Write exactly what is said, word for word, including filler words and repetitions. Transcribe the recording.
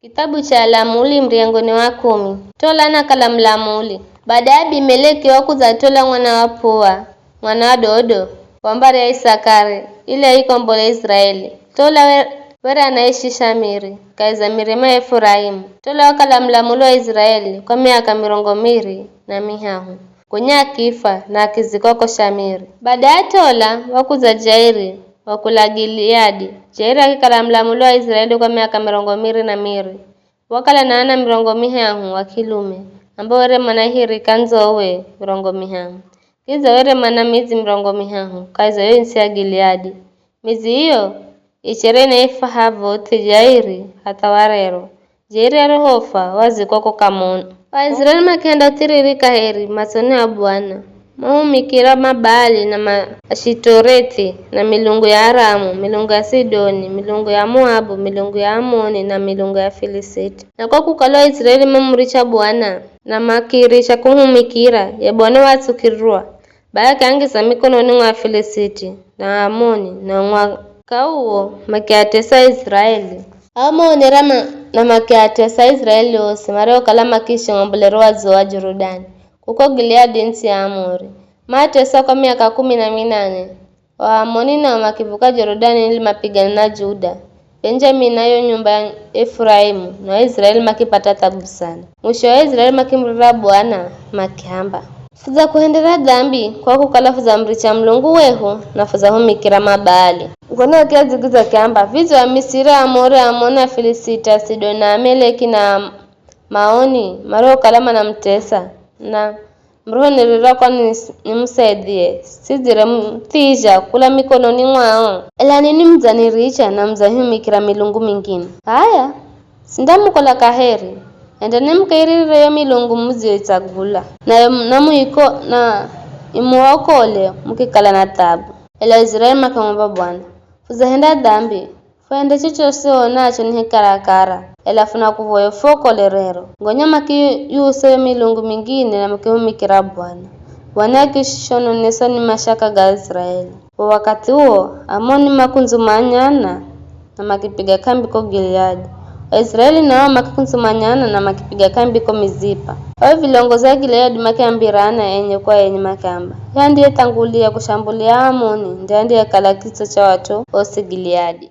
Kitabu cha Alamuli, muriyangoni wa kumi. Tola nakala Mlamuli. Baada ya Abimeleki wakudza Tola mwana wa Pua, mwana wa Dodo, wa mbari ya Isakari, ili aikombola Israeli. Tola we- were anaishi Shamiri, kahi za mirima ya Efuraimu. Tola wakala Mlamuli wa Israeli kwa miaka mirongo miri na mihahu. Gonya akifa na akizikwa ko Shamiri. Baada ya Tola, wakudza Jairi wa kula Gileadi. Jairi akikala Mlamuli wa Israeli kwa miaka mirongo miri na miri. Wakala na ana mirongo mihahu wa kilume, ambao were mana hiri ka ndzowe mirongo mihahu. Kidza were mana midzi mirongo mihahu kahi za yo ntsi ya Gileadi. Midzi iyo ichere na ifa Havothe Jairi hatha wa rero. Jairi arihofwa, wazikwa ko Kamoni. Waisraeli makihenda uthiriri kaheri matsoni ha Bwana. Mahumikira Mabaali na Maashitorethi na milungu ya Aramu, milungu ya Sidoni, milungu ya Moabu, milungu ya Amoni na milungu ya Filisiti. Na kwa kukala Waisraeli mamuricha Bwana, na makiricha kuhumikira, ye Bwana watsukirirwa, bai akiangiza mikononi mwa Afilisiti, na Aamoni, na mwaka uwo makiatesa Aisraeli. Aamoni rama na makiatesa Aisraeli osi mariokala makiishi ng'ambolero wa dzuwa wa Jorodani, kuko Gileadi ntsi ya Amori. Maatesa kwa miaka kumi na minane. Aamoni nao makivuka Jorodani ili mapigane na Juda, Benjamini na yo nyumba ya Efuraimu, na Aisraeli makipata thabu sana. Mwisho wa Aisraeli makimurira Bwana, makiamba, "Fudzakuhendera dhambi kwa kukala fudzamuricha Mulungu wehu na fudzahumikira Mabaali." Gonya akiadzigiza akiamba, "Vidze Amisiri, Aamori, Aamoni, Afilisiti, Asidoni na Ameleki na Maoni mariokala manamutesa, na murihonirira kwani nimusaidhie, sidzire muthija kula mikononi mwao? Ela ninwi mudzaniricha na mudzahumikira milungu mingine. H'aya, sindamukola kaheri, endani mukairirire yo milungu mudziyoitsagula, nayo namuiko na imuokole mukikala na thabu." Ela Aisraeli makimwamba Bwana, "Fudzahenda dhambi, fuhende chochosi uonacho ni hikarakara, ela funakuvoya ufuokole rero." Gonya makiyusa yo milungu mingine na makihumikira Bwana. Bwana akishononesa ni mashaka ga Aisraeli. Wo wakathi uwo, Aamoni makundzumanyana na makipiga k'ambi ko Gileadi. Aisraeli nao makikundzumanyana na makipiga k'ambi ko Mizipa. Ao vilongozi a Gileadi makiambirana enye kwa enye makiamba, "Ye andiyethangulia kushambulia Aamoni nde andiyekala kitswa cha at'u osi Gileadi."